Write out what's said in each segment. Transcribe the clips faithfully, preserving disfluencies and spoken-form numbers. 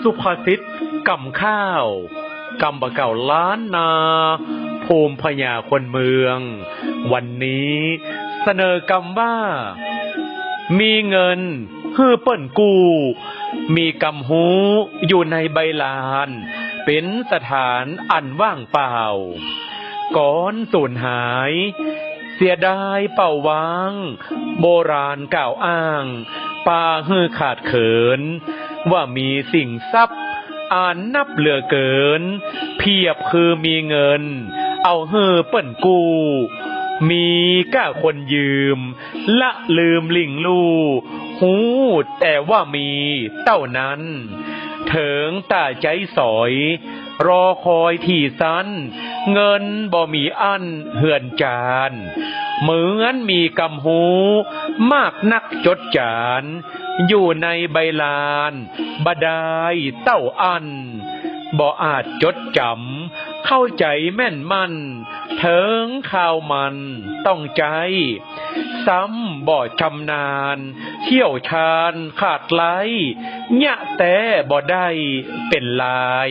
สุภาษิตกำข้าว กำบ่าเก่าล้านนา ภูมิปัญญาคนเมือง วันนี้เสนอกำว่า มีเงินหื้อเปิ้นกู้ มีกำฮู้อยู่ในใบลาน เป๋นสถานอันว่างเปล่า ก่อนสูญหาย เสียดายเปล่าว้าง โบราณกล่าวอ้าง ปาหื้อขาดเขิน ว่ามีสิ่งทรัพย์ อันนับเหลือเกิน เปรียบคือมีเงิน เอาหื้อเปิ้นกู้ มีก้าคนยืม ละลืมหลิ้งลู่ ฮู้แต่ว่ามีเต้านั้น เถิงต๋าใจ๊สอย รอคอยถี่สั้น เงินบ่มีอั้นเฮือนจาน เหมือนมีกำฮู้ มากนักจดจาน อยู่ในใบลาน บ่ดายเต้าอั้น บ่อาจจดจ๋ำ เข้าใจ๋แม่นมั่น เถิงคราวมันต้องใจ๊ ซ้ำบ่ชำนาญ เชี่ยวชาญขาดไร้ เยียะแต๊บ่ได้เป๋นลาย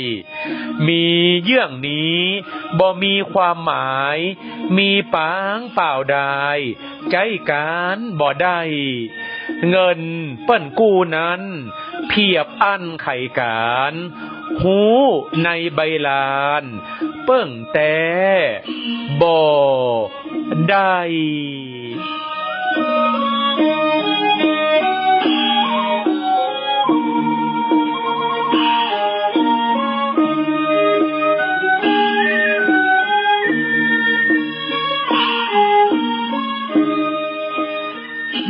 มีเยื่องนี้บ่มีความหมาย มีปางเปล่าดาย ใจ๊ก๋านบ่ได้ เงินเปิ้นกู้นั้น เปรียบอั้นไขก๋าน ฮู้ในใบลาน เปิ้งแต๊บ่ได้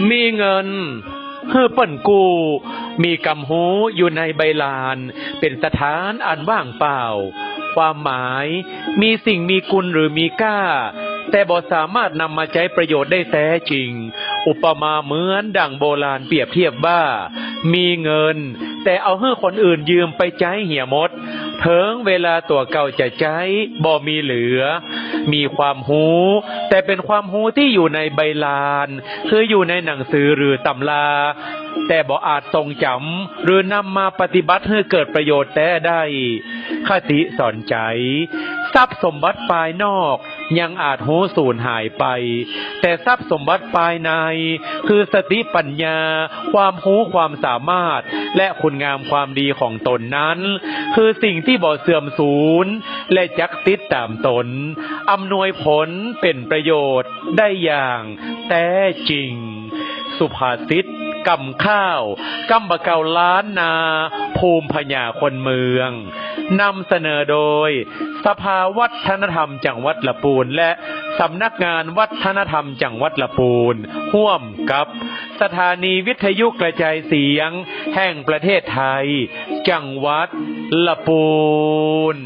มีเงินหื้อเปิ้นกู้ มีกำฮู้อยู่ในใบลาน เป๋นสถานอันว่างเปล่า ความหมาย มีสิ่งมีกุณหรือมีก้า แต่บ่สามารถนำมาใจ๊ประโยชน์ได้แต๊จริง อุปมาเหมือนดั่งโบราณเปรียบเทียบว่า มีเงิน แต่เอาหื้อคนอื่นยืมไปใจ๊เหียหมด เถิงเวลาตั๋วเก่าจะใจ๊บ่มีเหลือ มีความฮู้ แต่เป๋นความฮู้ตี้อยู่ในใบลาน คืออยู่ในหนังสือหรือต๋ำรา แต่บ่อาจทรงจ๋ำ หรือนำมาปฏิบัติหื้อเกิดประโยชน์แต๊ได้ คติสอนใจ๋ ทรัพย์สมบัติภายนอก ยังอาจฮู้สูญหายไป แต่ทรัพย์สมบัติภายใน คือสติปัญญา ความฮู้ความสามารถ และคุณงามความดีของต๋นนั้น คือสิ่งตี้บ่เสื่อมสูญ และจักติดต๋ามต๋น อำนวยผลเป๋นประโยชน์ได้อย่างแต๊จริง สุภาษิตกำข้าว กำบ่าเก่าล้านนา ภูมิปัญญาคนเมือง นำเสนอโดย สภาวัฒนธรรมจังหวัดละปูน และสำนักงานวัฒนธรรมจังหวัดละปูน ฮ่วมกับสถานีวิทยุกระจายเสียงแห่งประเทศไทย จังหวัดละปูน